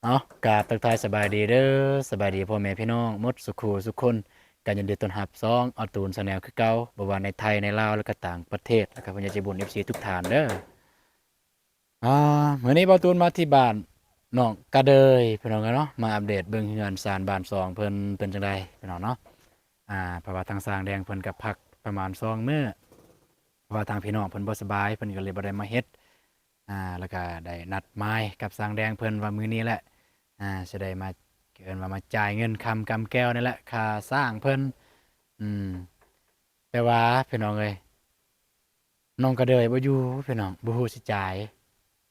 ເອົາ ກາບທັກທາຍສະບາຍດີເດີ ສະບາຍດີພໍ່ແມ່ພີ່ນ້ອງໝົດສູ່ຄູ່ສູ່ຄົນ ກະຍິນດີຕ້ອນຮັບຊ່ອງອາຕູນແຊນແນວຄືເກົ່າ ບໍ່ວ່າໃນໄທ ໃນລາວ ແລະກະຕ່າງປະເທດ ແລະກະຜູ້ໃຫຍ່ໃຈບຸນເອັຟຊີທຸກທ່ານເດີ. ອ່າ ມື້ນີ້ບ່າວຕູນມາທີ່ບ້ານໜອງກະເດີຍ ພີ່ນ້ອງເອີຍເນາະ ມາອັບເດດເບິ່ງເຮືອນຊານບ້ານຊ່ອງເພິ່ນເປັນຈັ່ງໃດ ພີ່ນ້ອງເນາະ. ອ່າ ເພາະວ່າທາງຊ່າງແດງເພິ່ນກະພັກປະມານສອງມື້ ເພາະວ່າທາງພີ່ນ້ອງເພິ່ນບໍ່ສະບາຍ ເພິ່ນກະເລີຍບໍ່ໄດ້ມາເຮັດ ອ່າ ແລ້ວກະໄດ້ນັດໝາຍກັບຊ່າງແດງເພິ່ນວ່າມື້ນີ້ແຫຼະ ອ່າ ຊິໄດ້ມາ ເອີ້ນວ່າມາຈ່າຍເງິນຄຳກຳແກ້ວນີ້ແຫຼະ ຄ່າສ້າງເພິ່ນ ອືມ ແຕ່ວ່າພີ່ນ້ອງເອີຍ ນ້ອງກະເດີຍບໍ່ຢູ່ພີ່ນ້ອງ ບໍ່ຮູ້ຊິຈ່າຍ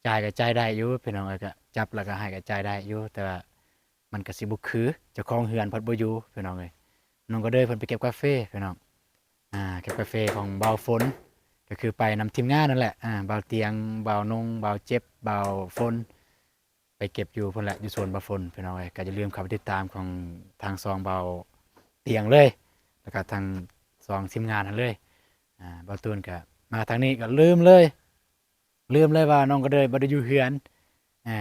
ຈ່າຍກະຈ່າຍໄດ້ຢູ່ພີ່ນ້ອງເອີຍ ກະຈັບແລ້ວກະໃຫ້ກະຈ່າຍໄດ້ຢູ່ ແຕ່ວ່າມັນກະຊິບໍ່ຄື ເຈົ້າຂອງເຮືອນພັດບໍ່ຢູ່ພີ່ນ້ອງເອີຍ. ນ້ອງກະເດີຍເພິ່ນໄປເກັບກາເຟພີ່ນ້ອງ ອ່າ ເກັບກາເຟຂອງບ່າວຝົນ ກະຄືໄປນຳທີມງານນັ້ນແຫຼະ ອ່າ ບ່າວຕຽງ ບ່າວນົງ ບ່າວເຈັບ ບ່າວຝົນ ໄປເກັບຢູ່ພຸ້ນແຫຼະ ຢູ່ສວນບ່າວຝົນພີ່ນ້ອງເອີຍ. ກະຢ່າລືມເຂົ້າໄປຕິດຕາມຂອງທາງຊ່ອງບ່າວຕຽງເລີຍ ແລ້ວກະທາງຊ່ອງທີມງານຫັ້ນເລີຍ. ອ່າ ບ່າວຕູນກະມາທາງນີ້ກະລືມເລີຍ ລືມເລີຍວ່ານ້ອງກະເດີຍບໍ່ໄດ້ຢູ່ເຮືອນ ອ່າ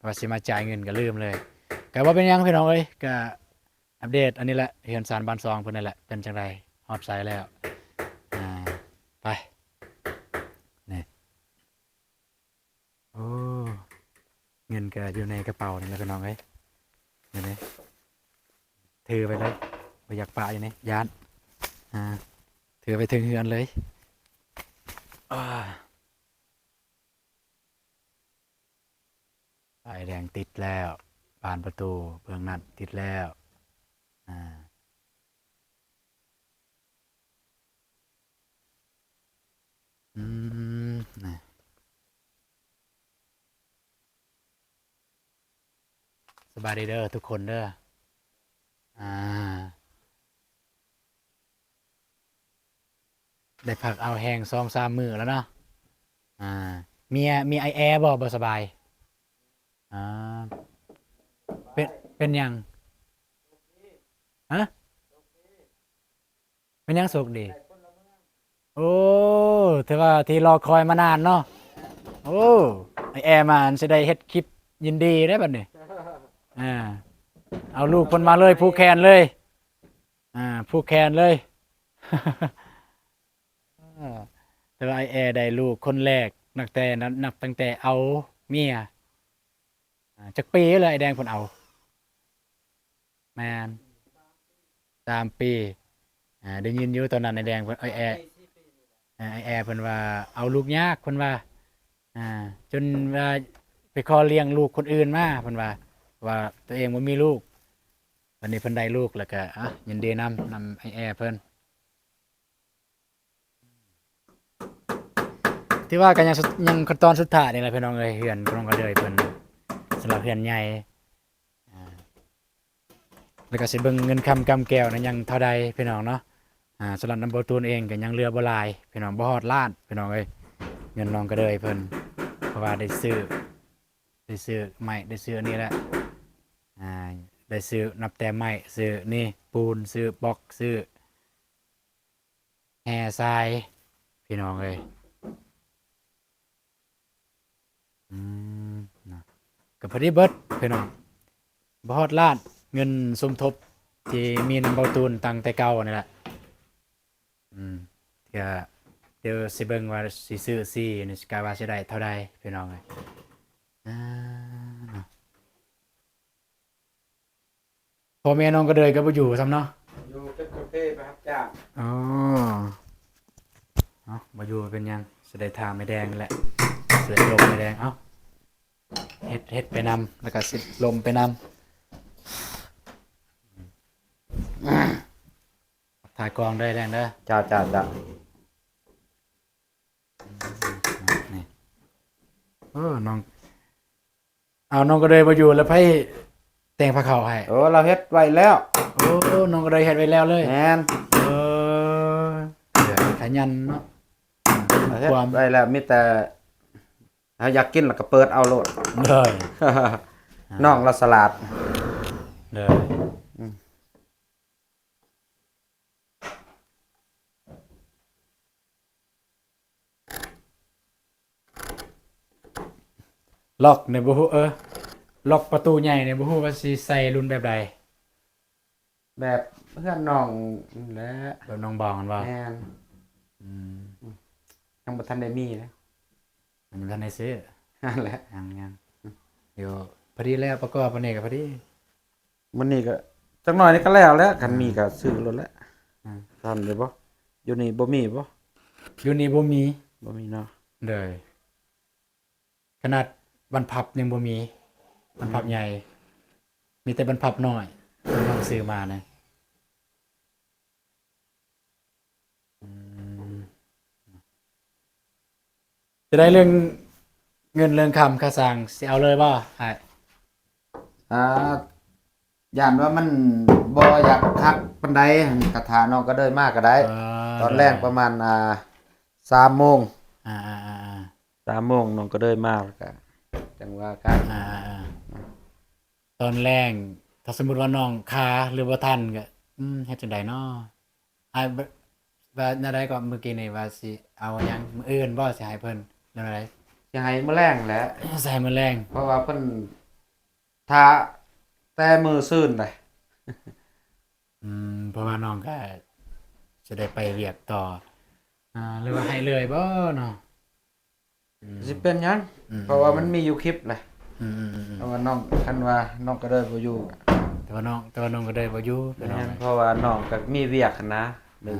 ວ່າຊິມາຈ່າຍເງິນກະລືມເລີຍ. ກະບໍ່ເປັນຫຍັງພີ່ນ້ອງເອີຍ ກະອັບເດດອັນນີ້ແຫຼະ ເຮືອນຊານບ້ານຊ່ອງເພິ່ນນັ້ນແຫຼະ ເປັນຈັ່ງໃດ ຮອດໃສແລ້ວ ອ່າ ໄປ ນີ້ ໂອ້ ເງິນກະຢູ່ໃນກະເປົານີ້ແຫຼະພີ່ນ້ອງເອີຍ ນີ້ ຖືໄປເລີຍ ບໍ່ຢາກປະຢູ່ນີ້ ຢ້ານ ອ່າ ຖືໄປເຖິງເຮືອນເລີຍ ອ່າ ປ້າຍແດງຕິດແລ້ວ ບານປະຕູເບື້ອງນັ້ນຕິດແລ້ວ ອ່າ ອືມ ນະ ສະບາຍດີເດີທຸກຄົນເດີ ອ່າ ໄດ້ພັກເອົາແຮງສອງສາມມື້ແລ້ວເນາະ ອ່າ ເມຍ ເມຍອ້າຍແອບໍ່ ບໍ່ສະບາຍ ອ່າ ເປັນ ເປັນຫຍັງ ຮະ? ແມ່ນຫຍັງໂຊກດີ ໂອ້ ຖືວ່າທີ່ລໍຄອຍມານານເນາະ ໂອ້ ອ້າຍແອມາ ຊິໄດ້ເຮັດຄລິບຍິນດີເດ້ບັດນີ້ ອ່າ ເອົາລູກເພິ່ນມາເລີຍ ຜູກແຂນເລີຍ ອ່າ ຜູກແຂນເລີຍ ແຕ່ວ່າອ້າຍແອໄດ້ລູກຄົນແລກ ນັບແຕ່ ນັບ ນັບຕັ້ງແຕ່ເອົາເມຍ ອ່າ ຈັກປີແລ້ວອ້າຍແດງເພິ່ນເອົາ? ແມ່ນ ສາມປີ ອ່າ ໄດ້ຍິນຢູ່ຕອນນັ້ນອ້າຍແດງເພິ່ນ ອ້າຍແອ ອ່າ ອ້າຍແອເພິ່ນວ່າເອົາລູກຍາກ ເພິ່ນວ່າ ອ່າ ຈົນວ່າໄປຂໍລ້ຽງລູກຄົນອື່ນມາ ເພິ່ນວ່າ ວ່າຕົວເອງບໍ່ມີລູກ ບັດນີ້ເພິ່ນໄດ້ລູກແລ້ວກະ ອ່າ ຍິນດີນຳ ນຳອ້າຍແອເພິ່ນ. ຖືວ່າກະຍັງ ຍັງຂັ້ນຕອນສຸດທ້າຍນີ້ແຫຼະພີ່ນ້ອງເອີຍ ເຮືອນຂອງນ້ອງກະເດີຍເພິ່ນ ສຳລັບເຮືອນໃຫຍ່ ອ່າ ແລ້ວກະຊິເບິ່ງເງິນຄຳກຳແກ້ວນະ ຍັງເທົ່າໃດພີ່ນ້ອງເນາະ ອ່າ ສຳລັບນຳບ່າວຕູນເອງກະຍັງເຫຼືອບໍ່ຫຼາຍພີ່ນ້ອງ ບໍ່ຮອດລ້ານພີ່ນ້ອງເອີຍ ເງິນນ້ອງກະເດີຍເພິ່ນ ເພາະວ່າໄດ້ຊື້ ໄດ້ຊື້ໄມ້ ໄດ້ຊື້ອັນນີ້ແຫຼະ ອ່າ ໄດ້ຊື້ ນັບແຕ່ໄມ້ ຊື້ນີ້ ປູນ ຊື້ບລັອກ ຊື້ ແຮ່ຊາຍ ພີ່ນ້ອງເອີຍ ອືມ ນະ ກະພໍດີເບິດພີ່ນ້ອງ ບໍ່ຮອດລ້ານ ເງິນສົມທົບທີ່ມີນຳບ່າວຕູນຕັ້ງແຕ່ເກົ່ານີ້ແຫຼະ ອືມ ກະ ດຽວຊິເບິ່ງວ່າຊິຊື້ສີນີ້ ກະວ່າຊິໄດ້ເທົ່າໃດພີ່ນ້ອງເອີຍ ອ່າ ນະ. ພໍ່ແມ່ນ້ອງກະເດີຍກະບໍ່ຢູ່ຊ້ຳເນາະ ຢູ່ເກັບກາເຟ ໄປຮັບຈ້າງ ອໍ ເອົາ ບໍ່ຢູ່ເປັນຫຍັງ ຊິໄດ້ຖາມໄອ້ແດງແຫຼະ ຊິໄດ້ລົມໄອ້ແດງ ເອົາ ເຮັດ ເຮັດໄປນຳ ແລ້ວກະຊິລົມໄປນຳ ຖ່າຍກ້ອງເດີແດງເດີ ເຈົ້າ ເຈົ້າ ເຈົ້າ ນີ້ ເອີ ນ້ອງ ເອົາ ນ້ອງກະເດີຍບໍ່ຢູ່ແລ້ວໃຜແຕ່ງພາເຂົ້າໃຫ້? ໂອ້ ລາວເຮັດໄວ້ແລ້ວ ໂອ້ ນ້ອງກະເດີຍເຮັດໄວ້ແລ້ວເລີຍ ແມ່ນ ເອີ ຂະຫຍັນເນາະ ເຮັດໄວ້ແລ້ວ ມີແຕ່ເຮົາຢາກກິນລະກະເປີດເອົາໂລດ ເດີ ນ້ອງລາວສະຫຼາດ ເດີ ອືມ. ລັອກນີ້ບໍ່ຮູ້ ເອີ ລັອກປະຕູໃຫຍ່ນີ້ ບໍ່ຮູ້ວ່າຊິໃສ່ລຸ້ນແບບໃດ? ແບບເຮືອນນ້ອງນັ້ນແຫຼະ. ແບບນ້ອງບອງຫັ້ນບໍ່? ແມ່ນ. ອືມ ຍັງບໍ່ທັນໄດ້ມີເດ້. ຍັງບໍ່ທັນໄດ້ຊື້. ຫັ້ນແຫຼະ. ຍັງໆ ຢູ່ ພໍດີແລ້ວ ປະກອບອັນນີ້ກໍພໍດີ. ມື້ນີ້ກໍຈັກໜ້ອຍນີ້ກໍແລ້ວແຫຼະ. ຄັນມີກໍຊື້ໂລດແຫຼະ. ອືມ ທັນຢູ່ບໍ່? ຢູ່ນີ້ບໍ່ມີບໍ່? ຢູ່ນີ້ບໍ່ມີ. ບໍ່ມີເນາະ. ໂດຍ. ຂະໜາດບັນພັບຍັງບໍ່ມີ. ບັນພັບໃຫຍ່ ມີແຕ່ບັນພັບນ້ອຍ ທີ່ນ້ອງຊື້ມານະ. ອືມ ຈະໄດ້ເລື່ອງເງິນເລື່ອງຄຳຄ່າສ້າງ ຊິເອົາເລີຍບໍ່ອ້າຍ? ອ່າ ຢ້ານວ່າມັນບໍ່ຢາກຄັກປານໃດ ກະຖ້ານ້ອງກະເດີຍມາກະໄດ້. ອ່າ ຕອນແລງ ໄດ້ ປະມານ ອ່າ ສາມໂມງ. ອ່າໆໆໆ ສາມໂມງນ້ອງກະເດີຍມາ ແລ້ວກະຈັ່ງວ່າກັນ. ອ່າໆໆ ຕອນແລງ ຖ້າສົມມຸດວ່ານ້ອງຄາ ຫຼືບໍ່ທັນກະ ອືມ ເຮັດຈັ່ງໃດເນາະ? ອ້າຍ ບ- ວ່າແນວໃດກໍມື້ກີ້ນີ້ ວ່າຊິເອົາຫຍັງ? ມື້ອື່ນບໍ່ ຊິໃຫ້ເພິ່ນ ແນວໃດ? ຊິໃຫ້ມື້ແລງແຫຼະ. ຊິໃຫ້ມື້ແລງ ເພາະວ່າເພິ່ນຖ້າແຕ່ມື້ຊືນໄດ໋. ອືມ ເພາະວ່ານ້ອງກໍຈະໄດ້ໄປວຽກຕໍ່. ອ່າ ຫຼືວ່າໃຫ້ເລີຍບໍ່ເນາະ? ອືມ ຊິເປັນຫຍັງ? ອືມ ເພາະວ່າມັນມີຢູ່ຄລິບແຫຼະ. ອືມໆໆ ເພາະວ່ານ້ອງ ຄັນວ່ານ້ອງກະເດີຍບໍ່ຢູ່ ແຕ່ວ່ານ້ອງ ແຕ່ວ່ານ້ອງກະເດີຍບໍ່ຢູ່. ແມ່ນ ເພາະວ່ານ້ອງກໍມີວຽກຫັ້ນນະ. ອ່າ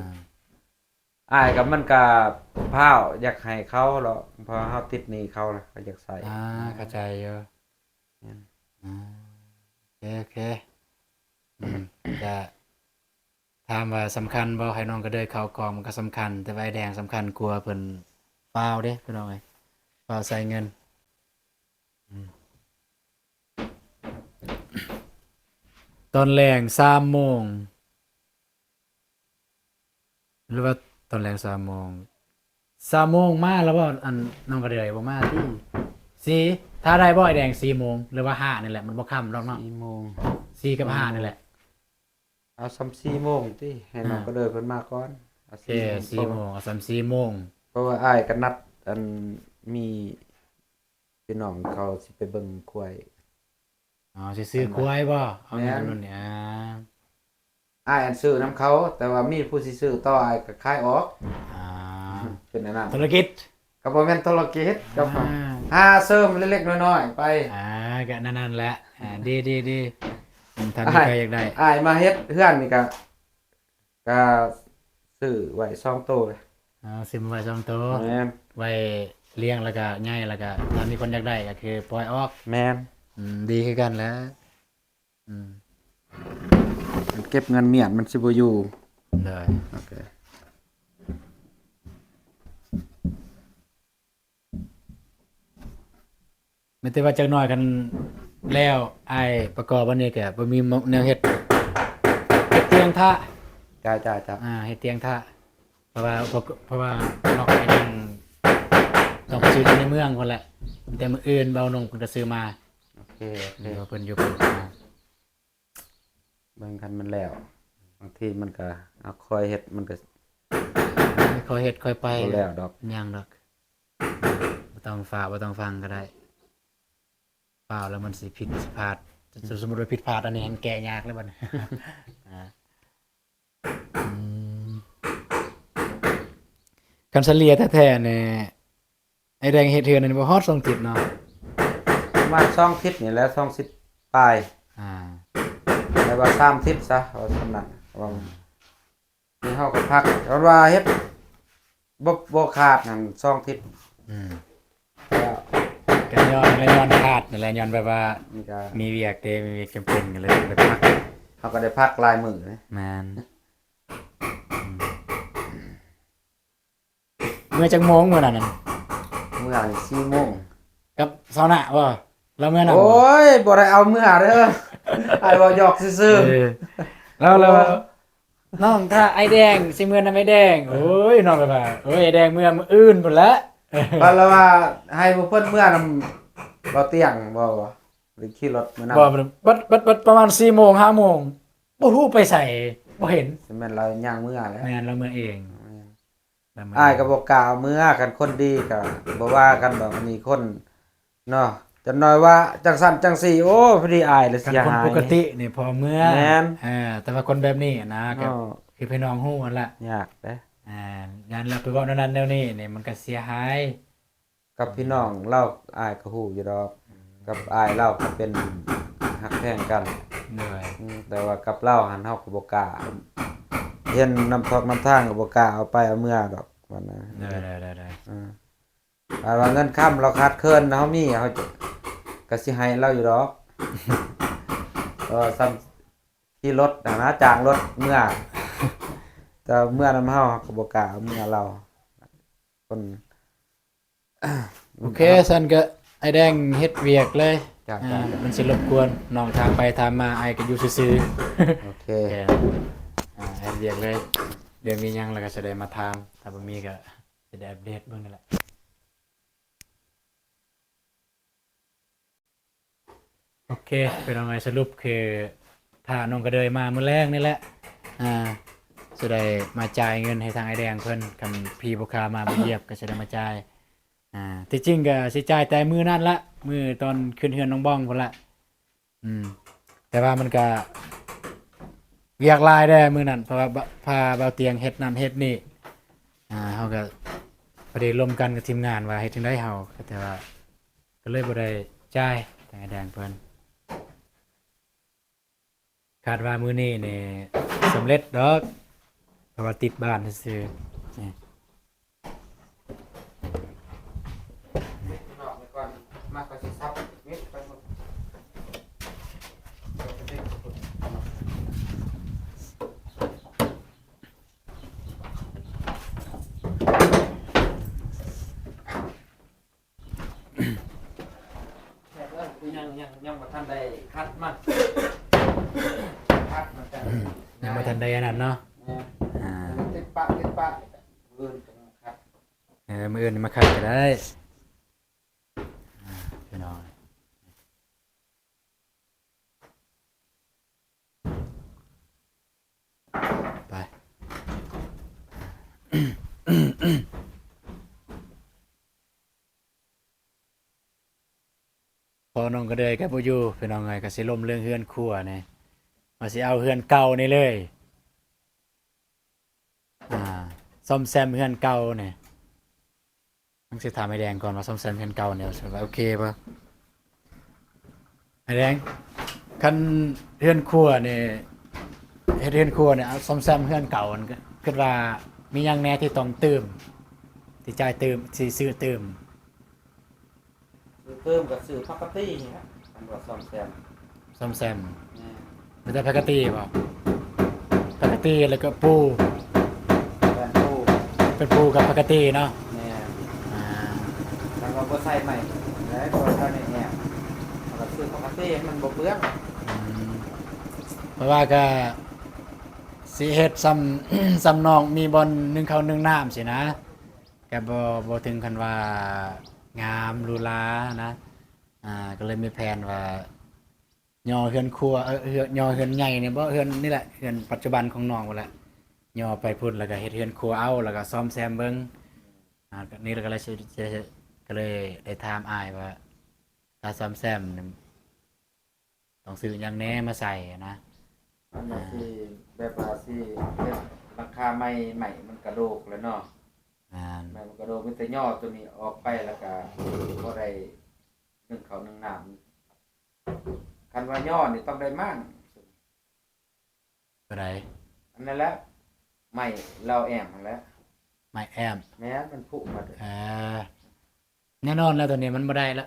ອ້າຍກໍ ມັນກໍພ້າວຢາກໃຫ້ເຂົາເນາະ ເພາະເຮົາຕິດໜີ້ເຂົາລະ ກໍຢາກໃຊ້. ອ່າ ເຂົ້າໃຈຢູ່. ແມ່ນ. ອ່າ ໂອເຄ ໂອເຄ. ອືມ ກະ ຖາມວ່າສຳຄັນບໍ່ ໃຫ້ນ້ອງກະເດີຍເຂົ້າກອງ ມັນກໍສຳຄັນ ແຕ່ວ່າອ້າຍແດງສຳຄັນກວ່າ. ເພິ່ນຟ້າວເດ້ພີ່ນ້ອງເອີຍ ຟ້າວໃຊ້ເງິນ. ອືມ ຕອນແລງສາມໂມງ ຫຼືວ່າຕອນແລງສາມໂມງ? ສາມໂມງມາແລ້ວບໍ່? ອັນ ນ້ອງກະເດືອຍບໍ່ມາຕິ? ສີ່ ຖ້າໄດ້ບໍ່ ອ້າຍແດງ? ສີ່ໂມງ ຫຼືວ່າຫ້ານີ້ແຫຼະ ມັນບໍ່ຄ່ຳດອກເນາະ. ສີ່ໂມງ ສີ່ກັບຫ້ານີ້ແຫຼະ. ເອົາສ່ຳສີ່ໂມງຕິ ໃຫ້ນ້ອງກະເດືອຍເພິ່ນມາກ່ອນ. ເອົາສີ່ໂມງ ເອົາສ່ຳສີ່ໂມງ ເພາະວ່າອ້າຍກໍນັດ ອັນ ມີພີ່ນ້ອງເຂົາຊິໄປເບິ່ງຄວາຍ. ອໍ ຊິຊື້ຄວາຍບໍ່? ເອົາແມ່ນ ແມ່ນ ແມ່ນ. ອ່າ ອ້າຍອັນຊື້ນຳເຂົາ ແຕ່ວ່າມີຜູ້ຊິຊື້ຕໍ່ ອ້າຍກໍຂາຍອອກ. ອ່າ ເປັນອັນນັ້ນ ທຸລະກິດ ກໍບໍ່ແມ່ນທຸລະກິດ ກໍ ອ່າ ຫາເສີມເລັກໆນ້ອຍໆໄປ. ອ່າ ກໍນັ້ນໆແຫຼະ. ອ່າ ດີໆໆ ອືມ ຖ້າມີໃຜຢາກໄດ້ ອ້າຍມາເຮັດເຮືອນນີ້ກໍ ກະຊື້ໄວ້ສອງໂຕເລີຍ. ອໍ ຊື້ມາໄວ້ສອງໂຕ. ແມ່ນ ໄວ້ລ້ຽງແລ້ວກະໃຫຍ່ ແລ້ວກະຖ້າມີຄົນຢາກໄດ້ກໍຄືປ່ອຍອອກ. ແມ່ນ. ອືມ ດີຄືກັນແຫຼະ. ອືມ ມັນເກັບເງິນມ້ຽນມັນຊິບໍ່ຢູ່. ໂດຍ. ໂອເຄ. ແມ່ນແຕ່ວ່າຈັກໜ້ອຍຄັນແລ້ວ ອ້າຍປະກອບອັນນີ້ກໍບໍ່ມີແນວເຮັດ ເຮັດຕຽງທາ. ເຈົ້າໆໆ. ອ່າ ເຮັດຕຽງທາ ເພາະວ່າ ເພາະວ່ານອກໄປຍັງຕ້ອງໄປຊື້ຢູ່ໃນເມືອງພຸ້ນແຫຼະ. ແຕ່ມື້ອື່ນເບົານົງເພິ່ນກໍຊື້ມາ. ໂອເຄ ໂອເຄ. ເພິ່ນຢູ່ເພິ່ນ ເບິ່ງຄັນມັນແລ້ວ ບາງທີມັນກະ ເອົາ ຄ່ອຍເຮັດ ມັນກະ ຄ່ອຍເຮັດຄ່ອຍໄປ ບໍ່ແລ້ວດອກ. ຍັງດອກ ບໍ່ຕ້ອງຟ້າວ ບໍ່ຕ້ອງຟັງກໍໄດ້. ຟ້າວແລ້ວມັນຊິຜິດຊິພາດ. ອືມ ສົມມຸດວ່າຜິດພາດ ອັນນີ້ແຮ່ງແກ້ຍາກເລີຍບັດນີ້. ອ່າ ອືມ ຄັນສະເລ່ຍແທ້ໆນີ້ ໄອ້ແດງເຮັດເຮືອນນີ້ບໍ່ຮອດສອງທິດເນາະ? ປະມານສອງທິດນີ້ແຫຼະ ສອງທິດປາຍ. ອ່າ ແຕ່ວ່າສາມທິດຊະ ເອົາສ່ຳນັ້ນ. ວ່າ ອ່າ ນີ້ເຮົາກໍພັກ ເພາະວ່າເຮັດບໍ່ ບໍ່ຂາດຫັ້ນສອງທິດ. ອືມ ແລ້ວ ກໍຍ້ອນ ແລະ ຍ້ອນຂາດນັ້ນແຫຼະ ຍ້ອນແບບວ່າ ມັນກໍມີວຽກເດ້ ມີວຽກຈຳເປັນ ກໍເລີຍໄດ້ພັກ. ເຮົາກໍໄດ້ພັກຫຼາຍມື້ເດ້. ແມ່ນ. ອືມ ເມືອຈັກໂມງມື້ນັ້ນ? ເມືອສີ່ໂມງ ກັບຊາວນາບໍ່? ລາວເມືອນຳ. ໂອ້ຍ ບໍ່ໄດ້ເອົາເມືອເດີ ອ້າຍເວົ້າຫຍອກຊື່ໆ. ເອີ ລາວ ລາວ ນ້ອງ ຖ້າອ້າຍແດງຊິເມືອນຳອ້າຍແດງ. ໂອ້ຍ ນ້ອງກໍວ່າ ໂອ້ຍ ອ້າຍແດງເມືອມື້ອື່ນພຸ້ນແຫຼະ. ລາວວ່າໃຫ້ພວກເພິ່ນເມືອນຳ ບໍ່ຕຽງ ບໍ່ ບໍ່ ຫຼືຂີ່ລົດເມືອນຳ. ບໍ່ ບັດ ບັດ ບັດປະມານສີ່ໂມງ ຫ້າໂມງ ບໍ່ຮູ້ໄປໃສ ບໍ່ເຫັນ. ຊິແມ່ນລາວຍ່າງເມືອແຫຼະ. ແມ່ນ ລາວເມືອເອງ. ແມ່ນ. ອ້າຍກໍບໍ່ກ້າເອົາເມືອ ຄັນຄົນດີກໍບໍ່ວ່າກັນດອກ. ອັນນີ້ຄົນເນາະ ຈັກໜ້ອຍວ່າຈັ່ງຊັ້ນຈັ່ງຊີ້ ໂອ້ ພໍດີອາຍແລ້ວເສຍຫາຍ. ຄັນຄົນປົກກະຕິນີ້ພໍເມືອ ແມ່ນ ເອີ ແຕ່ວ່າຄົນແບບນີ້ນະ ກໍ ເອີ ຄືພີ່ນ້ອງຮູ້ຫັ້ນລະ ຍາກເດ້. ອ່າ ຢ້ານລາວໄປເວົ້າແນວນັ້ນແນວນີ້ນີ້ ມັນກໍເສຍຫາຍ. ກັບພີ່ນ້ອງລາວ ອາຍກໍຮູ້ຢູ່ດອກ ອືມ ກັບອ້າຍລາວກໍເປັນຮັກແພງກັນ ໂດຍ ອືມ ແຕ່ວ່າກັບລາວຫັ້ນ ເຮົາກໍບໍ່ກ້າ ເຫັນນຳທອກນຳທາງກໍບໍ່ກ້າເອົາໄປເອົາເມືອດອກ ວ່ານະ ໂດຍໆໆໆ ເອີ ຖ້າວ່າເງິນຄຳລາວຂາດເຂີນ ເຮົາມີ ເຮົາກໍຊິໃຫ້ລາວຢູ່ດອກ ເອີ ສ່ຳຂີ່ລົດຫັ້ນນະ ຈ້າງລົດເມືອ ແຕ່ເມືອນຳເຮົາ ເຮົາກໍບໍ່ກ້າເອົາເມືອລາວ ຄົນ ໂອເຄ ຊັ້ນກໍອ້າຍແດງເຮັດວຽກເລີຍ ຈ້າໆ ອ່າ ມັນຊິລົບກວນນ້ອງ ຖາມໄປຖາມມາ ອ້າຍກໍຢູ່ຊື່ໆ ໂອເຄ ອ່າ ເຮັດວຽກເລີຍ ເລື່ອງມີຫຍັງແລ້ວກໍຊິໄດ້ມາຖາມ ຖ້າບໍ່ມີກໍຊິໄດ້ອັບເດດເບິ່ງນີ້ແຫຼະ. ໂອເຄ ພີ່ນ້ອງເອີຍ ສະຫຼຸບຄືຖ້ານ້ອງກະເດີຍມາມື້ແລງນີ້ແຫຼະ ອ່າ ຊິໄດ້ມາຈ່າຍເງິນໃຫ້ທາງອ້າຍແດງເພິ່ນ ຄັນພີ່ຜູ້ຄ້າມາບໍ່ຢຽບກໍຊິໄດ້ມາຈ່າຍ ອ່າ ທີ່ຈິງກໍຊິຈ່າຍແຕ່ມື້ນັ້ນລະ ມື້ຕອນຂຶ້ນເຮືອນນ້ອງບອງພຸ້ນລະ ອືມ ແຕ່ວ່າມັນກະວຽກຫຼາຍແດ່ມື້ນັ້ນ ເພາະວ່າ ພາບ່າວຕຽງເຮັດນັ້ນເຮັດນີ້ ອ່າ ເຮົາກະພໍດີລົມກັນກັບທີມງານວ່າເຮັດຈັ່ງໃດເຮົາ ແຕ່ວ່າກໍເລີຍບໍ່ໄດ້ຈ່າຍ ແຕ່ແດງເພິ່ນ ຄາດວ່າມື້ນີ້ນີ້ສຳເລັດດອກ ເພາະວ່າຕິດບ້ານຊື່ໆ ນີ້. ຍັງ ຍັງ ຍັງບໍ່ທັນໄດ້ຂັດມັນ ຂັດມັນກໍ ອືມ ຍັງບໍ່ທັນໄດ້ອັນນັ້ນເນາະ ແມ່ນ ອ່າ ຕິດປະ ຕິດປະ ມື້ອື່ນກໍມາຂັດ ເອີ ມື້ອື່ນມາຂັດກໍໄດ້ ອ່າ ພີ່ນ້ອງ. ໄປ ພໍ່ນ້ອງກະເດີຍກໍບໍ່ຢູ່ ພີ່ນ້ອງເອີຍ ກໍຊິລົມເລື່ອງເຮືອນຄົວນີ້ ວ່າຊິເອົາເຮືອນເກົ່ານີ້ເລີຍ ອ່າ ສ້ອມແຊມເຮືອນເກົ່ານີ້. ຕ້ອງຊິຖາມອ້າຍແດງກ່ອນວ່າສ້ອມແຊມເຮືອນເກົ່ານີ້ວ່າໂອເຄບໍ່? ອ້າຍແດງ ຄັນເຮືອນຄົວນີ້ ເຮັດເຮືອນຄົວນີ້ ເອົາ ສ້ອມແຊມເຮືອນເກົ່າ ຄິດວ່າມີຫຍັງແດ່ທີ່ຕ້ອງຕື່ມ ທີ່ຈ່າຍຕື່ມ ທີ່ຊື້ຕື່ມ? ຊື້ຕື່ມກໍຊື້ປົກກະຕິນີ້ແຫຼະ ຄັນວ່າສ້ອມແຊມ. ສ້ອມແຊມ ແມ່ນ ມີແຕ່ປົກກະຕິບໍ່? ປົກກະຕິ ແລ້ວກໍປູ ແມ່ນ ປູ ເປັນປູກັບປົກກະຕິເນາະ ແມ່ນ ອ່າ ແລ້ວກໍບໍ່ໃສ່ໄມ້ ແລ້ວກໍໃສ່ໄມ້ແອບ ແລ້ວກໍຊື້ປົກກະຕິໃຫ້ມັນບໍ່ເປືອງ ອືມ ເພາະວ່າກໍຊິເຮັດສ່ຳ ສ່ຳນ້ອງມີບ່ອນໜຶ້ງເຂົ້າໜຶ້ງນ້ຳຊີ້ນະ ກໍບໍ່ ບໍ່ເຖິງຂັ້ນວ່າງາມຫຼູຫຼານະ ອ່າ ກໍເລີຍມີແຜນວ່າ ຍໍເຮືອນຄົວ ເອີ ຍໍເຮືອນໃຫຍ່ນີ້ບໍ່ ເຮືອນນີ້ແຫຼະ ເຮືອນປັດຈຸບັນຂອງນ້ອງພຸ້ນແຫຼະ ຍໍໄປພຸ້ນ ແລ້ວກໍເຮັດເຮືອນຄົວເອົາ ແລ້ວກໍສ້ອມແຊມເບິ່ງ ອ່າ ນີ້ແລ້ວກໍເລີຍ ກໍເລີຍໄດ້ຖາມອ້າຍວ່າ ຖ້າສ້ອມແຊມນີ້ ຕ້ອງຊື້ຫຍັງແດ່ມາໃສ່ນະ ອັນນັ້ນ ອ່າ ຊິແບບວ່າຊິເຮັດຫຼັງຄາໃໝ່ ໄມ້ມັນກະໂດກແລ້ວເນາະ ແມ່ນ ໄມ້ມັນກະໂດກ ມີແຕ່ຍໍໂຕນີ້ອອກໄປ ແລ້ວກໍບໍ່ໄດ້ ໜຶ້ງເຂົ້າໜຶ້ງນ້ຳ ຄັນວ່າຍໍນີ້ຕ້ອງໄດ້ມ້າງ ໂຕໃດ? ອັນນັ້ນແຫຼະ ໄມ້ລາວແອ້ມຫັ້ນແຫຼະ ໄມ້ແອ້ມ ແມ່ນ ມັນຜຸມາເດີ ເອີ ແນ່ນອນແລ້ວ ໂຕນີ້ມັນບໍ່ໄດ້ລະ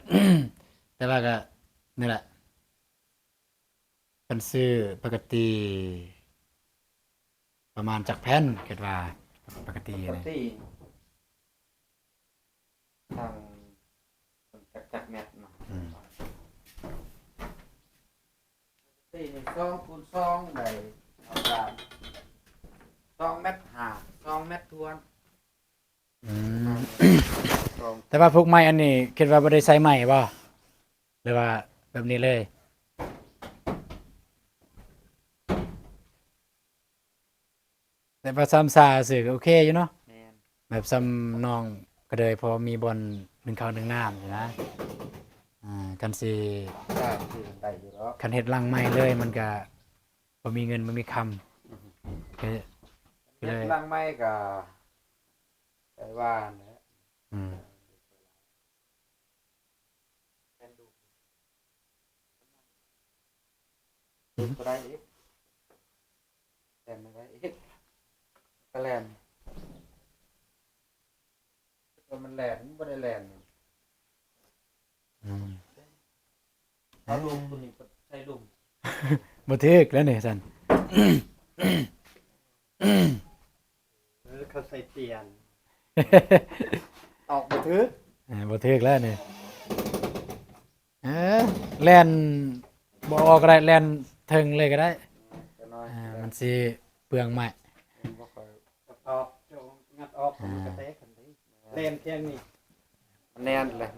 ແຕ່ວ່າກໍນີ້ແຫຼະ ຄັນຊື້ປົກກະຕິປະມານຈັກແຜ່ນ ຄິດວ່າປົກກະຕິ ປົກກະຕິນີ້ ທາງຈັກ ຈັກແມັດເນາະ ອືມ ສີ່ນີ້ ສອງຄູນສອງ ໄດ້ປະມານສອງແມັດຫ້າ ສອງແມັດຖ້ວນ ອືມ ສອງ ແຕ່ວ່າພວກໄມ້ອັນນີ້ ຄິດວ່າບໍ່ໄດ້ໃສ່ໄມ້ບໍ່ ຫຼືວ່າແບບນີ້ເລີຍ? ແບບວ່າຊາມຊາຊື່ກໍໂອເຄຢູ່ເນາະ ແມ່ນ ແບບຊຳນ້ອງກະເດີຍ ພໍມີບ່ອນໜຶ້ງເຂົ້າໜຶ້ງນ້ຳຊີ້ນະ ອ່າ ຄັນຊິ ໄດ້ຢູ່ດອກ ຄັນເຮັດຫຼັງໃໝ່ເລີຍ ມັນກະບໍ່ມີເງິນບໍ່ມີຄຳ ເຮັດ ເຮັດຫຼັງໃໝ່ກະ ໄດ້ວ່າແຫຼະ ອືມ ແລ່ນດູ ດູບໍ່ໄດ້ອີກ ແລ່ນບໍ່ໄດ້ອີກ ກະແລ່ນ ແຕ່ມັນແລ່ນ ມັນບໍ່ໄດ້ແລ່ນ ອືມ ເອົາລົງຕົວນີ້ໃສ່ລົງ ບໍ່ຖືກແລ້ວນີ້ຊັ້ນ ເອີ ເຂົາໃສ່ປ່ຽນ ຕອກບໍ່ຖືກ ເອີ ບໍ່ຖືກແລ້ວນີ້ ເອີ ແລ່ນບໍ່ອອກກໍໄດ້ ແລ່ນເທິງເລີຍກໍໄດ້ ເອີ ມັນຊິເປືອງໄມ້ ມັນບໍ່ຄ່ອຍ ຕອກ ເຈົ້າງັດອອກ ອ່າ ມັນກະແຕກຫັ້ນເດ້ ແລ່ນພຽງນີ້ ມັນແໜ້ນແຫຼະ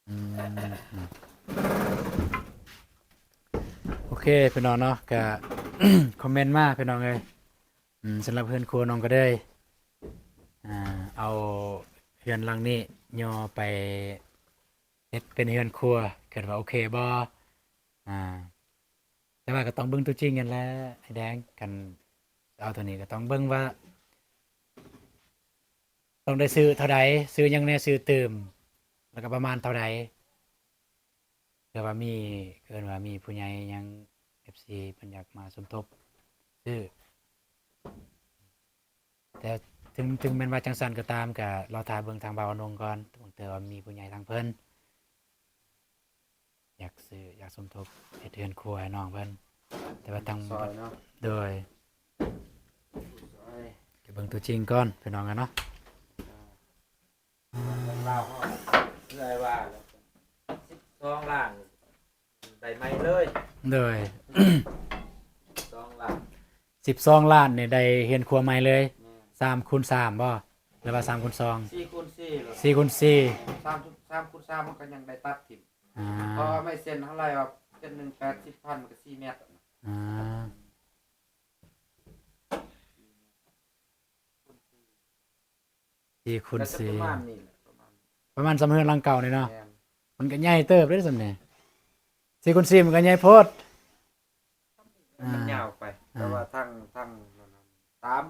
ອືມ ໂອເຄພີ່ນ້ອງເນາະ ກະຄອມເມັນມາພີ່ນ້ອງເອີຍ ອືມ ສຳລັບເຮືອນຄົວນ້ອງກະເດີຍ ອ່າ ເອົາເຮືອນຫຼັງນີ້ຍໍໄປເຮັດເປັນເຮືອນຄົວ ຄິດວ່າໂອເຄບໍ່ ອ່າ ແຕ່ວ່າກະຕ້ອງເບິ່ງຕົວຈິງຫັ້ນແຫຼະ ອ້າຍແດງ ຄັນເອົາຕົວນີ້ກະຕ້ອງເບິ່ງວ່າ ຕ້ອງໄດ້ຊື້ເທົ່າໃດ ຊື້ຫຍັງແດ່ ຊື້ຕື່ມ ແລ້ວກະປະມານເທົ່າໃດ ເພື່ອວ່າມີ ເອີ້ນວ່າມີຜູ້ໃຫຍ່ຫຍັງ ເອັຟຊີ ເພິ່ນຢາກມາສົມທົບຊື້ ແຕ່ເຖິງ ເຖິງແມ່ນວ່າຈັ່ງຊັ້ນກໍຕາມ ກໍລໍຖ້າເບິ່ງທາງບ່າວອານົງກ່ອນ ບາງເທື່ອວ່າມີຜູ້ໃຫຍ່ທາງເພິ່ນ ຢາກຊື້ ຢາກສົມທົບເຮັດເຮືອນຄົວໃຫ້ນ້ອງເພິ່ນ ແຕ່ວ່າທາງ ຊ່ອຍເນາະ ໂດຍ ຊ່ອຍ ໄປເບິ່ງຕົວຈິງກ່ອນພີ່ນ້ອງເອີຍເນາະ ອ່າ ເລື່ອຍວ່າ ສິບສອງລ້ານ ໄດ້ໃໝ່ເລີຍ ໂດຍ ສິບສອງລ້ານ ສິບສອງລ້ານນີ້ໄດ້ເຮືອນຄົວໃໝ່ເລີຍ ແມ່ນ ສາມຄູນສາມບໍ່ ຫຼືວ່າສາມຄູນສອງ ສີ່ຄູນສີ່ ສີ່ຄູນສີ່ ສາມ ສາມຄູນສາມ ມັນກໍຍັງໄດ້ຕັດຖິ້ມ ອ່າ ເພາະວ່າໄມ້ເສັ້ນເຮົາໄລ່ອອກເສັ້ນໜຶ່ງແປດສິບພັນ ມັນກໍສີ່ແມັດ ອ່າ ສີ່ຄູນສີ່ ກໍຈະປະມານນີ້ແຫຼະ ປະມານ ປະມານສ່ຳເຮືອນຫຼັງເກົ່ານີ້ເນາະ ແມ່ນ ມັນກໍໃຫຍ່ເຕີບເດ້ສ່ຳນີ້ ສີ່ຄູນສີ່ ມັນກໍໃຫຍ່ໂພດ ມັນຍາວໄປ ອ່າ ແຕ່ວ່າທາງ ທາງນັ້ນຕາມ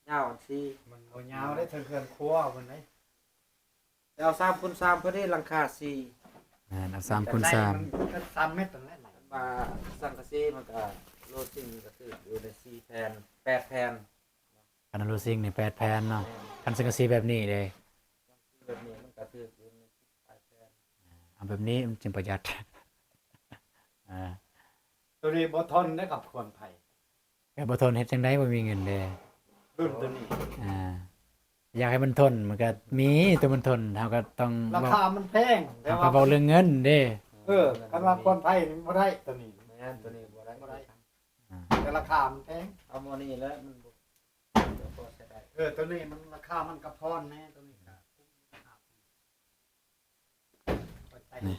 ຍາວອັນສີ່ ມັນບໍ່ຍາວເດ້ ເຖິງເຮືອນຄົວພຸ້ນເດ້ ແຕ່ເອົາສາມຄູນສາມ ພໍດີຫຼັງຄາສີ່ ແມ່ນ ເອົາສາມຄູນສາມ ມັນກໍສາມແມັດນັ້ນແຫຼະ ວ່າສັງກະສີມັນກໍໂລຊິງກໍຖືກຢູ່ໃນສີ່ແຜ່ນ ແປດແຜ່ນ ຄັນໂລຊິງນີ້ແປດແຜ່ນເນາະ ແມ່ນ ຄັນສັງກະສີແບບນີ້ເດ້ ສັງກະສີແບບນີ້ມັນກໍຖືກຢູ່ໃນສິບປາຍແຜ່ນ ເອົາແບບນີ້ມັນຈຶ່ງປະຢັດ ອ່າ ໂຕນີ້ບໍ່ທົນເດ້ກັບຄວນໄພ ແຕ່ບໍ່ທົນເຮັດຈັ່ງໃດ ບໍ່ມີເງິນເດ້ ລຸ້ນໂຕນີ້ ອ່າ ຢາກໃຫ້ມັນທົນ ມັນກໍມີແຕ່ມັນທົນ ເຮົາກໍຕ້ອງ ລາຄາມັນແພງ ເຮົາກໍເວົ້າເລື່ອງເງິນເດ້ ເອີ ຄັນວ່າຄວນໄພນີ້ບໍ່ໄດ້ໂຕນີ້ ແມ່ນ ໂຕນີ້ບໍ່ໄດ້ ບໍ່ໄດ້ ອ່າ ແຕ່ລາຄາມັນແພງ ເອົາໝໍ້ນີ້ແຫຼະ ມັນບໍ່ ບໍ່ພໍໃຊ້ໄດ້ ເອີ ໂຕນີ້ມັນລາຄາມັນກະພອນແນ່ ໂຕນີ້ກະ ນີ້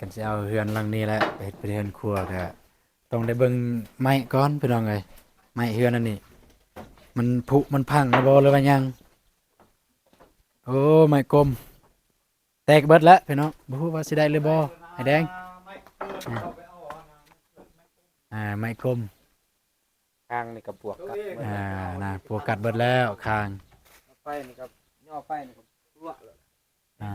ຄັນຊິເອົາເຮືອນຫຼັງນີ້ແຫຼະໄປເຮັດເປັນເຮືອນຄົວ ກະຕ້ອງໄດ້ເບິ່ງໄມ້ກ່ອນພີ່ນ້ອງເອີຍ ໄມ້ເຮືອນອັນນີ້ ມັນຜຸມັນພັງແລ້ວບໍ່ ຫຼືວ່າຫຍັງ ໂອ້ ໄມ້ກົມ ແຕກເບິດແລ້ວພີ່ນ້ອງ ບໍ່ຮູ້ວ່າຊິໄດ້ຫຼືບໍ່ ອ້າຍແດງ ອ່າ ອ່າ ໄມ້ເກີດ ອ່າ ເອົາໄປເອົາອັນນັ້ນ ໄມ້ເກີດ ໄມ້ກົມ ອ່າ ໄມ້ກົມ ຄາງນີ້ກໍປວກກັດເບິດ ອ່າ ນະ ປວກກັດເບິດແລ້ວຄາງ ໄຟນີ້ກໍຍໍໄຟນີ້ກໍຮົ່ວແລ້ວ ອ່າ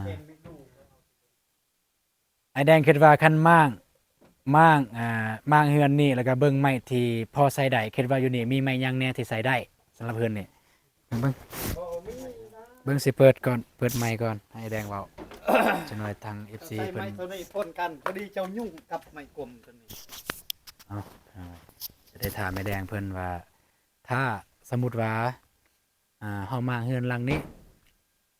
ອ້າຍແດງຄິດວ່າຄັນມ້າງ ມ້າງ ອ່າ ມ້າງເຮືອນນີ້ ແລ້ວກໍເບິ່ງໄມ້ທີ່ພໍໃຊ້ໄດ້ ຄິດວ່າຢູ່ນີ້ມີໄມ້ຫຍັງແດ່ທີ່ໃຊ້ໄດ້ ສຳລັບເຮືອນນີ້ ເບິ່ງ ເບິ່ງ ຊິເປີດກ່ອນ ເປີດໄມກ່ອນ ໃຫ້ອ້າຍແດງເວົ້າ ຈັກໜ້ອຍທາງເອັຟຊີ ໃຊ້ໄມ້ ເພິ່ນ ໂຕນີ້ພົ້ນກັນ ພໍດີເຈົ້າຫຍຸ້ງກັບໄມ້ກົມໂຕນີ້ ເອົາ ເອົາ ຈະໄດ້ຖາມອ້າຍແດງເພິ່ນວ່າ ຖ້າສົມມຸດວ່າ ອ່າ ເຮົາມ້າງເຮືອນຫຼັງນີ້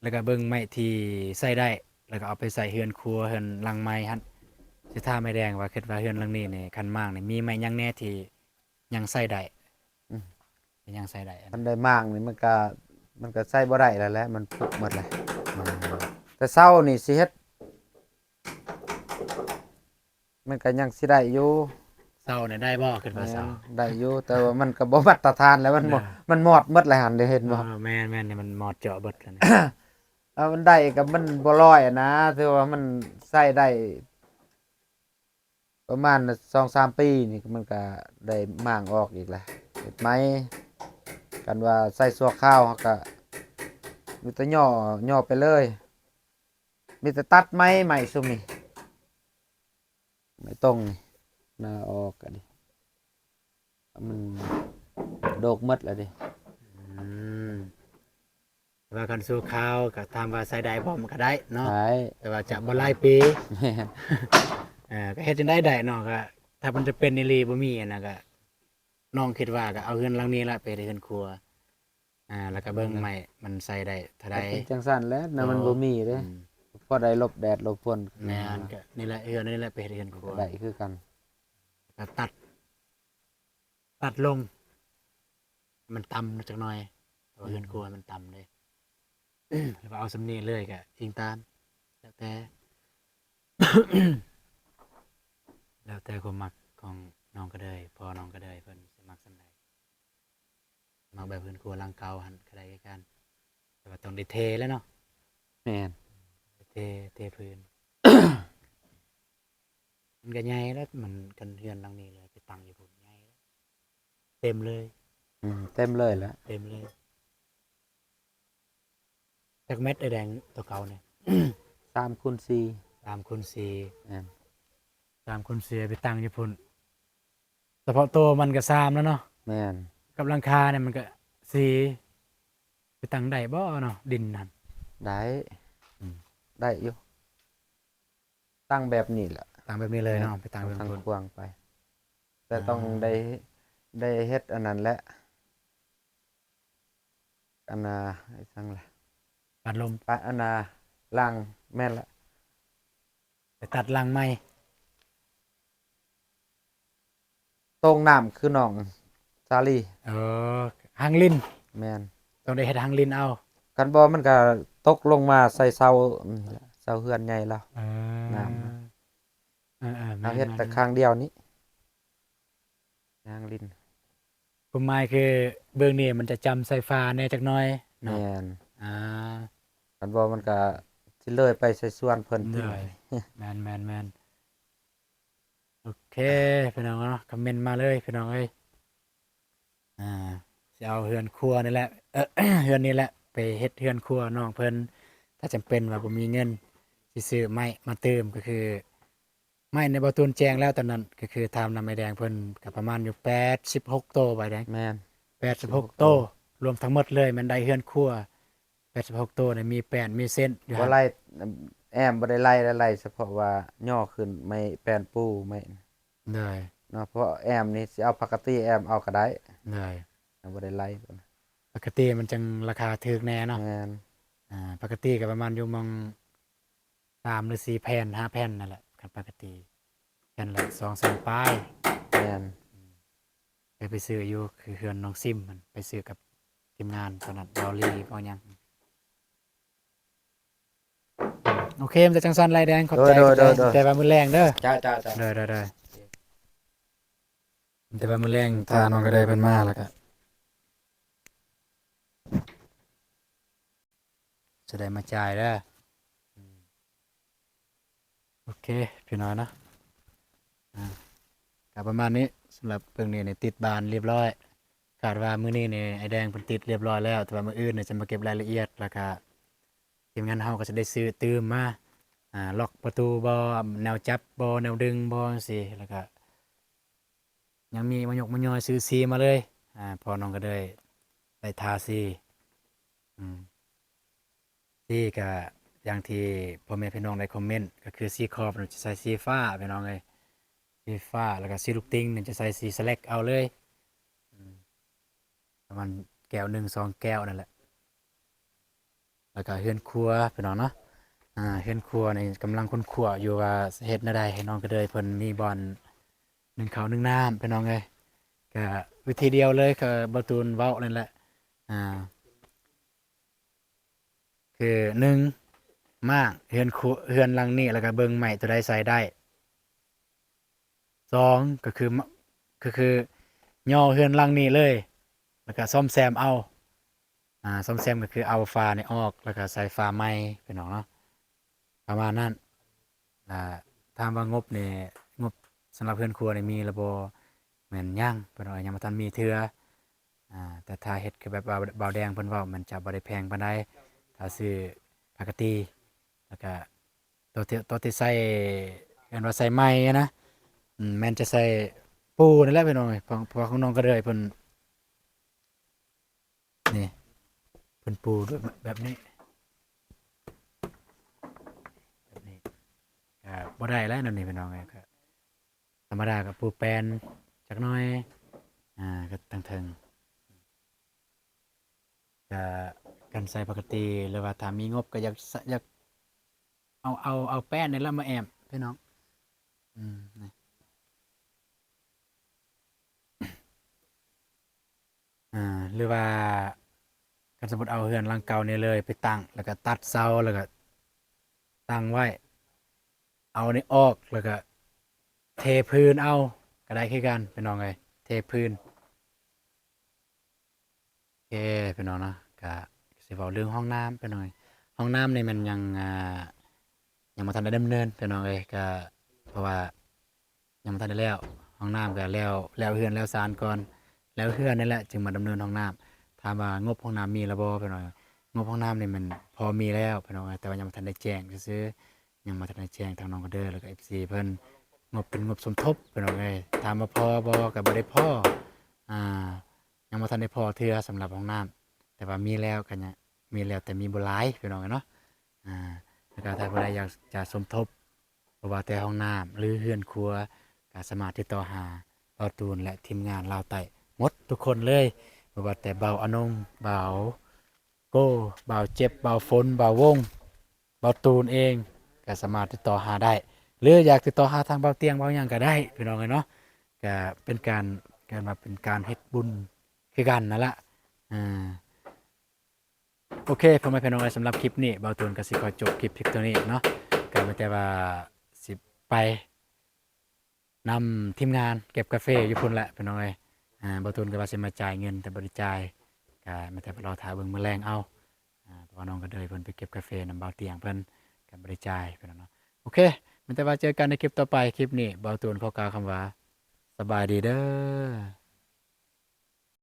ແລ້ວກໍເບິ່ງໄມ້ທີ່ໃຊ້ໄດ້ ແລ້ວກໍເອົາໄປໃສ່ເຮືອນຄົວ ເຮືອນຫຼັງໃໝ່ຫັ້ນ ຊິຖາມອ້າຍແດງວ່າ ຄິດວ່າເຮືອນຫຼັງນີ້ນີ້ ຄັນມ້າງນີ້ ມີໄມ້ຫຍັງແດ່ທີ່ຍັງໃຊ້ໄດ້? ອືມ ຍັງໃຊ້ໄດ້ ຄັນໄດ້ມ້າງນີ້ ມັນກະ ມັນກະໃຊ້ບໍ່ໄດ້ແລ້ວແຫຼະ ມັນຜຸໝົດແລ້ວ ອືມ ແຕ່ເສົານີ້ຊິເຮັດ ມັນກໍຍັງຊິໄດ້ຢູ່ ເສົານີ້ໄດ້ບໍ່? ຄິດວ່າເສົາ ແມ່ນ ໄດ້ຢູ່ ແຕ່ວ່າມັນກໍບໍ່ມາດຕະຖານແລ້ວ ມັນບໍ່ ເອີ ມັນມອດໝົດແລ້ວຫັ້ນເດ້ ເຫັນບໍ່? ເອີ ແມ່ນໆ ນີ້ມັນມອດເຈາະເບິດແລ້ວນີ້ ເອົາ ມັນໄດ້ກໍມັນບໍ່ລອຍນະ ຖືວ່າມັນໃຊ້ໄດ້ປະມານສອງສາມປີນີ້ ມັນກໍໄດ້ມ້າງອອກອີກແລ້ວ ເຮັດໃໝ່. ຄັນວ່າໃຊ້ຊົ່ວຄາວ ເຮົາກໍມີແຕ່ຫຍໍ້ ຫຍໍ້ໄປເລີຍ ມີແຕ່ຕັດໃໝ່ ໄມ້ຊຸມນີ້ ໄມ້ຕົງນີ້ ໜ້າອອກກະດີ ມັນໂດກໝົດແລ້ວເດ້. ອືມ ແຕ່ວ່າຄັນຊົ່ວຄາວກໍຖາມວ່າໃຊ້ໄດ້ບໍ່ ມັນກໍໄດ້ເນາະ ໄດ້ ແຕ່ວ່າຈະບໍ່ຫຼາຍປີ. ແມ່ນ ເອີ ກໍເຮັດຈັ່ງໃດໄດ້ເນາະ ກໍຖ້າມັນຈະເປັນອີ່ຫຼີ ບໍ່ມີອັນນັ້ນ ກໍນ້ອງຄິດວ່າກໍເອົາເຮືອນຫຼັງນີ້ລະໄປເຮັດເຮືອນຄົວ ອ່າ ແລ້ວກໍເບິ່ງ ອືມ ໄມ້ມັນໃຊ້ໄດ້ເທົ່າໃດ ກໍເປັນຈັ່ງຊັ້ນແຫຼະນະ ເອີ ມັນບໍ່ມີເດ້ ອືມ ພໍໄດ້ຫຼົບແດດຫຼົບຝົນ. ແມ່ນ ກໍນີ້ແຫຼະ ເຮືອນນີ້ແຫຼະໄປເຮັດເຮືອນຄົວ ໄດ້ຄືກັນ ກໍຕັດ ຕັດລົງ ມັນຕ່ຳຈັກໜ່ອຍ ເພາະວ່າ ອືມ ເຮືອນຄົວມັນຕ່ຳເດ້ ແລ້ວວ່າເອົາສ່ຳນີ້ເລີຍ ກໍອີງຕາມ ແລ້ວແຕ່ ແລ້ວແຕ່ຄວາມມັກຂອງນ້ອງກະເດີຍ ພໍ່ນ້ອງກະເດີຍເພິ່ນຊິມັກສ່ຳໃດ ມັກແບບເຮືອນຄົວຫຼັງເກົ່າຫັ້ນກໍໄດ້ຄືກັນ ແຕ່ວ່າຕ້ອງໄດ້ເທແຫຼະເນາະ. ແມ່ນ ເທ ເທພື້ນ ມັນກໍໃຫຍ່ແລ້ວ ມັນ ຄັນເຮືອນຫຼັງນີ້ເລີຍໄປຕັ້ງຢູ່ພຸ້ນໃຫຍ່ແລ້ວ ເຕັມເລີຍ. ອືມ ເຕັມເລີຍແຫຼະ ເຕັມເລີຍ. ຈັກແມັດອ້າຍແດງໂຕເກົ່ານີ້? ສາມຄູນສີ່ ສາມຄູນສີ່ ແມ່ນ ສາມຄູນສີ່ ໄປຕັ້ງຢູ່ພຸ້ນ ສະເພາະໂຕມັນກໍສາມແລ້ວເນາະ. ແມ່ນ ກັບຫຼັງຄານີ້ມັນກໍສີ່ ໄປຕັ້ງໄດ້ບໍ່ເນາະ ດິນຫັ້ນ? ໄດ້ ອືມ ໄດ້ຢູ່ ຕັ້ງແບບນີ້ແຫຼະ ຕັ້ງແບບນີ້ເລີຍເນາະ ເນາະ ໄປຕັ້ງເບື້ອງ ຕັ້ງ ພຸ້ນ ຂວາງໄປ ແຕ່ ອ່າ ຕ້ອງໄດ້ ໄດ້ເຮັດອັນນັ້ນແຫຼະ ອັນນ່າ ອີຫຍັງລະ ບັນລົມ ປະ ອັນນ່າ ຫຼັງ ແມ່ນລະ ໄປຕັດຫຼັງໃໝ່ ຕົງນ້ຳຄືໜອງສາລີ. ເອີ ຮັງລິນ ແມ່ນ ຕ້ອງໄດ້ເຮັດຮັງລິນເອົາ ຄັນບໍ່ມັນກະຕົກລົງມາໃສ່ເສົານີ້ແຫຼະ ເສົາເຮືອນໃຫຍ່ລາວ. ເອີ ນ້ຳ ເອີໆ ເຮົາເຮັດແຕ່ ແມ່ນໆ ຂ້າງດຽວນີ້ ຮາງລິນ ຄວາມໝາຍຄືເບື້ອງນີ້ມັນຈະຈຳໃສ່ຝາແດ່ຈັກໜ້ອຍເນາະ. ແມ່ນ ອ່າ ຄັນບໍ່ມັນກະຊິເລີຍໄປໃສ່ສວນເພິ່ນ. ໂດຍ ແມ່ນໆໆ ໂອເຄ ພີ່ນ້ອງເນາະ ຄອມເມັນມາເລີຍພີ່ນ້ອງເອີຍ. ອ່າ ຊິເອົາເຮືອນຄົວນີ້ແຫຼະ ເອີ ເຮືອນນີ້ແຫຼະ ໄປເຮັດເຮືອນຄົວນ້ອງເພິ່ນ ຖ້າຈຳເປັນວ່າບໍ່ມີເງິນຊິຊື້ໄມ້ມາຕື່ມ ກໍຄື ໄມ້ໃນບ່າວຕູນແຈ້ງແລ້ວຕອນນັ້ນ ກໍຄືຖາມນຳອ້າຍແດງເພິ່ນ ກໍປະມານຢູ່ແປດສິບຫົກໂຕ ອ້າຍແດງ. ແມ່ນ ແປດສິບຫົກໂຕ ແປດສິບຫົກໂຕ ລວມທັງໝົດເລີຍແມ່ນໄດ້ເຮືອນຄົວ ແປດສິບຫົກໂຕນີ້ ມີແປ້ນ ມີເສັ້ນຢູ່ ບໍ່ ຫັ້ນ ໄລ່ ແອ້ມບໍ່ໄດ້ໄລ່ ໄລ່ສະເພາະວ່າຍໍ້ຂຶ້ນໄມ້ແປ້ນປູໄມ້. ໂດຍ ເນາະ ເພາະແອ້ມນີ້ຊິເອົາ ປົກກະຕິແອ້ມເອົາກໍໄດ້. ໂດຍ ບໍ່ໄດ້ໄລ່ ປົກກະຕິມັນຈັ່ງລາຄາຖືກແດ່ເນາະ. ແມ່ນ ອ່າ ປົກກະຕິກໍປະມານຢູ່ໝ່ອງ ສາມ ຫຼື ສີ່ແຜ່ນ ຫ້າແຜ່ນນັ້ນແຫຼະ ຄັນປົກກະຕິ ແຜ່ນລະສອງແສນປາຍ. ແມ່ນ ເຄີຍໄປຊື້ຢູ່ ຄືເຮືອນນ້ອງຊິມຫັ້ນ ໄປຊື້ກັບທີມງານຕອນນັ້ນ ເບົາລີ ເບົາຫຍັງ. ໂອເຄ ມັນຈະຈັ່ງຊັ້ນ ອ້າຍແດງ ຂອບໃຈ ໂດຍ ຂອບໃຈ ໂດຍ ໂດຍ ແຕ່ວ່າມື້ແລງເດີ. ເຈົ້າ ເຈົ້າ ເຈົ້າ ໂດຍ ໂດຍ ໂດຍ ແຕ່ວ່າມື້ແລງຖ້ານ້ອງກະເດີຍເພິ່ນມາແລ້ວກະ ຊິໄດ້ມາຈ່າຍເດີ. ໂອເຄ ພີ່ນ້ອງເນາະ ອ່າ ກໍປະມານນີ້ ສຳລັບເບື້ອງນີ້ນີ້ ຕິດບານລຽບຮ້ອຍ. ຄາດວ່າມື້ນີ້ນີ້ ອ້າຍແດງເພິ່ນຕິດລຽບຮ້ອຍແລ້ວ ແຕ່ວ່າມື້ອື່ນນີ້ຈະມາເກັບລາຍລະອຽດ ແລ້ວກະທີມງານເຮົາກໍຈະໄດ້ຊື້ຕື່ມມາ ອ່າ ລັອກປະຕູບໍ່ ແນວຈັບບໍ່ ແນວດຶງບໍ່ ຈັ່ງຊີ້ ແລ້ວກະ ຍັງມີມາຍົກມາຍ້ອຍຊື້ສີມາເລີຍ ອ່າ ພໍ່ນ້ອງກໍເລີຍໄດ້ທາສີ ອືມ ສີກໍຢ່າງທີ່ພໍ່ແມ່ພີ່ນ້ອງໄດ້ຄອມເມັນ ກໍຄືສີຂອບຈະໃສ່ສີຟ້າ ພີ່ນ້ອງເອີຍ ສີຟ້າ ແລ້ວກໍສີລູກຕິ່ງນີ້ຈະໃສ່ສີສະແລັກເອົາເລີຍ ອືມ ປະມານແກ້ວໜຶ່ງສອງແກ້ວນັ້ນແຫຼະ. ແລ້ວກໍເຮືອນຄົວພີ່ນ້ອງເນາະ ອ່າ ເຮືອນຄົວນີ້ກຳລັງຄົ້ນຄວ້າຢູ່ວ່າເຮັດແນວໃດໃຫ້ນ້ອງກະເດີຍເພິ່ນມີບ່ອນໜຶ້ງເຂົ້າໜຶ້ງນ້ຳພີ່ນ້ອງເອີຍ. ກະວິທີດຽວເລີຍ ຄືບ່າວຕູນເວົ້ານັ້ນແຫຼະ ອ່າ ຄືໜຶ່ງ ມ້າງເຮືອນຄົວ ເຮືອນຫຼັງນີ້ ແລ້ວກະເບິ່ງໄມ້ໂຕໃດໃສ່ໄດ້. ສອງ ກໍຄື ກໍຄືຍໍ້ເຮືອນຫຼັງນີ້ເລີຍ ແລ້ວກະສ້ອມແຊມເອົາ. ອ່າ ສ້ອມແຊມກໍຄືເອົາຝານີ້ອອກ ແລ້ວກໍໃສ່ຝາໃໝ່ ພີ່ນ້ອງເນາະ ປະມານນັ້ນ. ອ່າ ຖາມວ່າງົບນີ້ ງົບສຳລັບເຮືອນຄົວນີ້ມີແລ້ວບໍ່? ແມ່ນຍັງ ພີ່ນ້ອງເອີຍ ຍັງບໍ່ທັນມີເທື່ອ. ອ່າ ແຕ່ຖ້າເຮັດຄືແບບວ່າບ່າວແດງເພິ່ນເວົ້າ ມັນຈະບໍ່ໄດ້ແພງປານໃດ ຖ້າຊື້ປົກກະຕິ ແລ້ວກະໂຕທີ່ ໂຕທີ່ໃສ່ ເອີ້ນວ່າໃສ່ໃໝ່ຫັ້ນນະ ອືມ ແມ່ນຈະໃສ່ປູ່ນີ້ແຫຼະ ພີ່ນ້ອງເອີຍ ເພາະ ເພາະວ່າຂອງນ້ອງກະເດີຍເພິ່ນ ນີ້ ເພິ່ນປູດ້ວຍແບບນີ້ ແບບນີ້ ກະບໍ່ໄດ້ແລ້ວແນວນີ້ ພີ່ນ້ອງເອີຍ ກະ ທຳມະດາກໍປູແປ້ນຈັກໜ້ອຍ ອ່າ ກໍຕັ້ງເທິງ ກໍກັນໃສ່ປົກກະຕິ ຫຼືວ່າຖ້າມີງົບກໍຢາກ ຢາກເອົາ ເອົາ ເອົາແປ້ນນີ້ລະມາແອ້ມ ພີ່ນ້ອງ ອືມ ນີ້. ອ່າ ຫຼືວ່າຄັນສົມມຸດເອົາເຮືອນຫຼັງເກົ່ານີ້ເລີຍໄປຕັ້ງ ແລ້ວກໍຕັດເສົາ ແລ້ວກໍຕັ້ງໄວ້ ເອົານີ້ອອກ ແລ້ວກໍເທພື້ນເອົາກໍໄດ້ຄືກັນ ພີ່ນ້ອງເອີຍ ເທພື້ນ. ໂອເຄ ພີ່ນ້ອງເນາະ ກະຊິເວົ້າເລື່ອງຫ້ອງນ້ຳ ພີ່ນ້ອງເອີຍ ຫ້ອງນ້ຳນີ້ແມ່ນຍັງ ອ່າ ຍັງບໍ່ທັນໄດ້ດຳເນີນ ພີ່ນ້ອງເອີຍ ກະເພາະວ່າ ຍັງບໍ່ທັນໄດ້ແລ້ວ ຫ້ອງນ້ຳກໍແລ້ວ ແລ້ວເຮືອນແລ້ວຊານກ່ອນ ແລ້ວເຮືອນນີ້ແຫຼະຈຶ່ງມາດຳເນີນຫ້ອງນ້ຳ. ຖາມວ່າງົບຫ້ອງນ້ຳມີແລ້ວບໍ່ ພີ່ນ້ອງ? ງົບຫ້ອງນ້ຳນີ້ມັນພໍມີແລ້ວ ພີ່ນ້ອງເອີຍ ແຕ່ວ່າຍັງບໍ່ທັນໄດ້ແຈ້ງຊື່ໆ ຍັງບໍ່ທັນໄດ້ແຈ້ງທາງນ້ອງກະເດີ ແລ້ວກໍ ເອັຟຊີ ເພິ່ນ. ງົບເປັນງົບສົມທົບ ພີ່ນ້ອງເອີຍ ຖາມວ່າພໍບໍ່ ກໍບໍ່ໄດ້ພໍ ອ່າ ຍັງບໍ່ທັນໄດ້ພໍເທື່ອສຳລັບຫ້ອງນ້ຳ ແຕ່ວ່າມີແລ້ວກໍຍັງ ມີແລ້ວແຕ່ມີບໍ່ຫຼາຍ ພີ່ນ້ອງເອີຍເນາະ. ອ່າ ແລ້ວກໍຖ້າຜູ້ໃດຢາກຈະສົມທົບ ບໍ່ວ່າແຕ່ຫ້ອງນ້ຳ ຫຼື ເຮືອນຄົວ ກໍສາມາດຕິດຕໍ່ຫາບ່າວຕູນ ແລະ ທີມງານລາວໃຕ້ໝົດທຸກຄົນເລີຍ ບໍ່ວ່າແຕ່ບ່າວອານົງ ບ່າວໂກ້ ບ່າວເຈັບ ບ່າວຝົນ ບ່າວວົງ ບ່າວຕູນເອງ ກໍສາມາດຕິດຕໍ່ຫາໄດ້ ຫຼື ຢາກຕິດຕໍ່ຫາທາງບ່າວຕຽງ ບ່າວຫຍັງກໍໄດ້ ພີ່ນ້ອງເອີຍເນາະ. ກໍເປັນການ ເອີ້ນວ່າເປັນການເຮັດບຸນຄືກັນນັ້ນລະ ອ່າ. ໂອເຄ ພໍ່ແມ່ພີ່ນ້ອງເອີຍ ສຳລັບຄລິບນີ້ ບ່າວຕູນກໍຊິຂໍຈົບຄລິບພຽງເທົ່ານີ້ເນາະ ກໍມີແຕ່ວ່າຊິໄປນຳທີມງານເກັບກາເຟຢູ່ພຸ້ນແຫຼະ ພີ່ນ້ອງເອີຍ. ອ່າ ບ່າວຕູນກໍວ່າຊິມາຈ່າຍເງິນ ແຕ່ບໍ່ໄດ້ຈ່າຍ ກໍມີແຕ່ໄປລໍຖ້າເບິ່ງມື້ແລງເອົາ ອ່າ ເພາະວ່ານ້ອງກະເດີຍເພິ່ນໄປເກັບກາເຟນຳບ່າວຕຽງເພິ່ນ ກໍບໍ່ໄດ້ຈ່າຍ ພີ່ນ້ອງເນາະ. ໂອເຄ ມີແຕ່ວ່າເຈີກັນໃນຄລິບຕໍ່ໄປ ຄລິບນີ້ບ່າວຕູນຂໍກ່າວຄຳວ່າ ສະບາຍດີເດີ້.